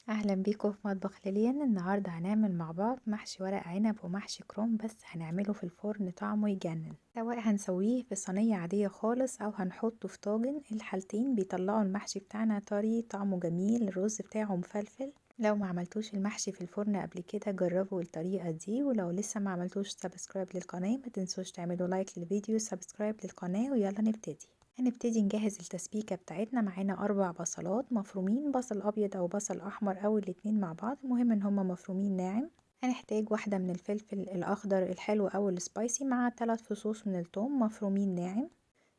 اهلا بيكم في مطبخ ليليان. النهارده هنعمل مع بعض محشي ورق عنب ومحشي كرنب، بس هنعمله في الفرن طعمه يجنن. سواء هنسويه في صينية عادية خالص او هنحطه في طاجن، الحالتين بيطلعوا المحشي بتاعنا طري طعمه جميل، الرز بتاعه مفلفل. لو ما عملتوش المحشي في الفرن قبل كده جربوا الطريقة دي، ولو لسه ما عملتوش subscribe للقناة ما تنسوش تعملوا like للفيديو، subscribe للقناة، ويلا نبتدي. هنبتدي نجهز التسبيكة بتاعتنا. معانا 4 بصلات مفرومين، بصل ابيض او بصل احمر او الاتنين مع بعض، المهم ان هما مفرومين ناعم. هنحتاج واحدة من الفلفل الاخضر الحلو او ال spicy مع 3 فصوص من الثوم مفرومين ناعم.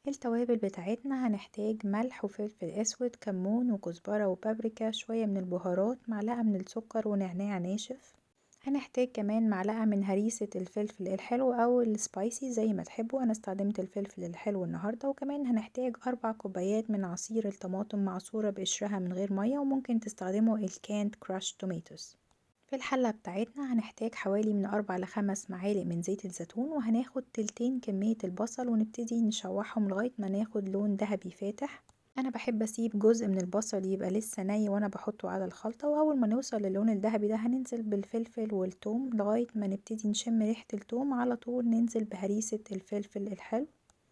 التوابل بتاعتنا هنحتاج ملح وفلفل اسود، كمون وكزبرة وبابريكا، شوية من البهارات، معلقة من السكر ونعناع ناشف. هنحتاج كمان معلقة من هريسة الفلفل الحلو او ال spicy زي ما تحبوا، انا استخدمت الفلفل الحلو النهاردة. وكمان هنحتاج 4 كوبايات من عصير الطماطم معصورة بقشرها من غير مية، وممكن تستخدموا ال canned crushed tomatoes. في الحلة بتاعتنا هنحتاج حوالي من 4 ل5 معالق من زيت الزيتون، وهناخد تلتين كمية البصل ونبتدي نشوحهم لغاية ما ناخد لون ذهبي فاتح. انا بحب اسيب جزء من البصل يبقى لسه ني وانا بحطه على الخلطة، واول ما نوصل للون الذهبي ده هننزل بالفلفل والثوم لغاية ما نبتدي نشم ريحة الثوم، على طول ننزل بهريسة الفلفل الحلو.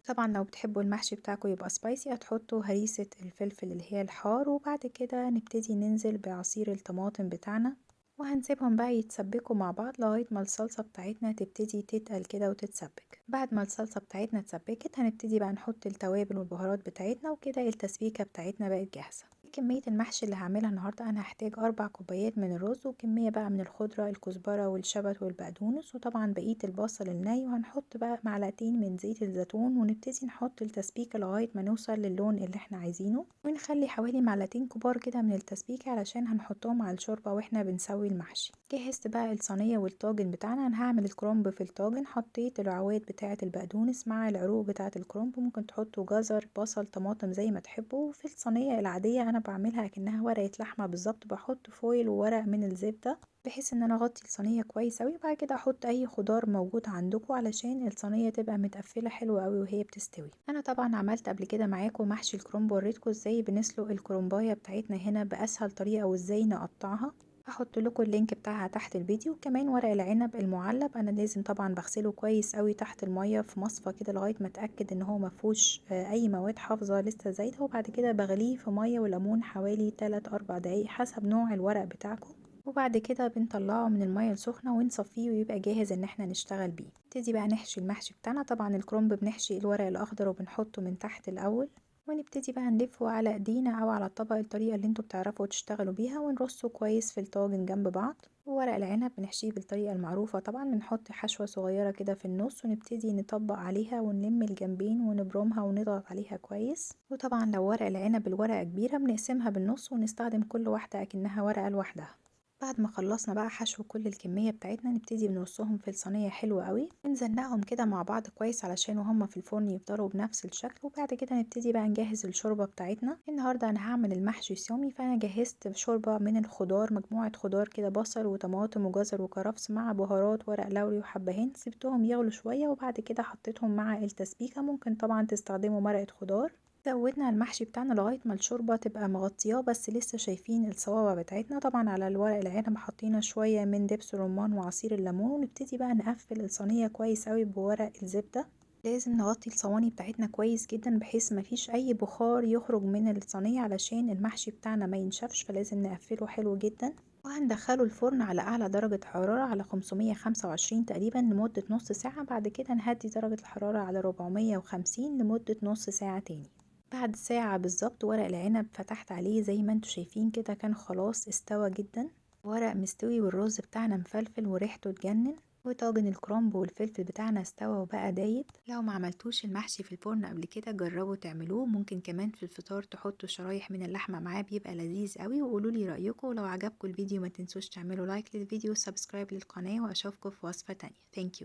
طبعا لو بتحبوا المحشي بتاعكم يبقى spicy هتحطوا هريسة الفلفل اللي هي الحار، وبعد كده نبتدي ننزل بعصير الطماطم بتاعنا، وهنسيبهم بقى يتسبكوا مع بعض لغاية ما الصلصة بتاعتنا تبتدي تتقل كده وتتسبك. بعد ما الصلصة بتاعتنا اتسبكت هنبتدي بقى نحط التوابل والبهارات بتاعتنا، وكده التسبيكة بتاعتنا بقت جاهزة. كمية المحشي اللي هعملها النهاردة انا هحتاج 4 كوبايات من الرز، وكمية بقى من الخضرة الكزبرة والشبت والبقدونس، وطبعا بقية البصل الني، وهنحط بقى معلقتين من زيت الزيتون، ونبتدي نحط التسبيكة لغاية ما نوصل للون اللي احنا عايزينه، ونخلي حوالي معلقتين كبار كده من التسبيكة علشان هنحطهم على الشوربة واحنا بنسوي المحشي. جهزت بقى الصينية والطاجن بتاعنا. انا هعمل الكرنب في الطاجن، حطيت العواد بتاعة البقدونس مع العروق بتاعة الكرنب، ممكن تحطوا جزر بصل طماطم زي ما تحبوا. في الصينية العادية انا بعملها اكنها ورقة لحمة بالظبط، بحط foil وورق من الزبدة بحيث ان انا اغطي الصينية كويس اوي، وبعد كده احط اي خضار موجود عندكم علشان الصينية تبقى متقفلة حلوة اوي وهي بتستوي. انا طبعا عملت قبل كده معاكم محشي الكرنب، وريتكم ازاي بنسلق الكرنباية بتاعتنا هنا باسهل طريقة وازاي نقطعها، هحط لكم ال link بتاعها تحت الفيديو. كمان ورق العنب المعلب انا لازم طبعا بغسله كويس قوي تحت المية في مصفى كده لغاية ما اتاكد ان هو ما فيهوش اي مواد حافظه لسه زايدة، وبعد كده بغليه في مية وليمون حوالي 3-4 دقايق حسب نوع الورق بتاعكم، وبعد كده بنطلعه من المية السخنة ونصفيه ويبقى جاهز ان احنا نشتغل بيه. نبتدي بقى نحشي المحشي بتاعنا. طبعا الكرنب بنحشي الورق الاخضر وبنحطه من تحت الاول، ونبتدي بقى نلفه على ايدينا او على الطبق الطريقة اللي انتوا بتعرفوا تشتغلوا بيها، ونرصه كويس في الطاجن جنب بعض. وورق العنب بنحشيه بالطريقة المعروفة، طبعا بنحط حشوة صغيرة كده في النص ونبتدي نطبق عليها ونلم الجنبين ونبرمها ونضغط عليها كويس. وطبعا لو ورق العنب الورقة كبيرة بنقسمها بالنص ونستخدم كل واحدة اكنها ورقة لوحدها. بعد ما خلصنا بقى حشو كل الكمية بتاعتنا نبتدي بنرصهم في الصينية حلو قوي، ونزنقهم كده مع بعض كويس علشان وهم في الفرن يفضلوا بنفس الشكل. وبعد كده نبتدي بقى نجهز الشوربة بتاعتنا. النهاردة انا هعمل المحشي صيامي، فانا جهزت شوربة من الخضار، مجموعة خضار كده بصل وطماطم وجزر وكرفس مع بهارات ورق لوري وحبهان، سبتهم يغلوا شوية وبعد كده حطيتهم مع التسبيكة. ممكن طبعا تستخدموا مرقة خضار. زودنا المحشي بتاعنا لغاية ما الشوربة تبقى مغطياه، بس لسه شايفين الصوابع بتاعتنا. طبعا على الورق العنب حطينا شوية من دبس الرمان وعصير الليمون، ونبتدي بقى نقفل الصينية كويس قوي بورق الزبدة. لازم نغطي الصواني بتاعتنا كويس جدا بحيث مفيش اي بخار يخرج من الصينية علشان المحشي بتاعنا ما ينشفش، فلازم نقفله حلو جدا. وهندخله الفرن على اعلى درجة حرارة على 525 تقريبا لمدة نص ساعة. بعد كده نهدي درجة الحرارة على 450 لمدة نص ساعة تاني. بعد ساعة بالظبط ورق العنب فتحت عليه زي ما انتوا شايفين كده كان خلاص استوى جدا، ورق مستوي والرز بتاعنا مفلفل وريحته تجنن، وطاجن الكرنب والفلفل بتاعنا استوى وبقى دايب. لو ما عملتوش المحشي في الفرن قبل كده جربوا تعملوه، ممكن كمان في الفطار تحطوا شرايح من اللحمة معاه بيبقى لذيذ قوي. وقولوا لي رأيكم، لو عجبكم الفيديو ما تنسوش تعملوا like للفيديو و subscribe للقناة، واشوفكم في وصفة تانية. Thank you.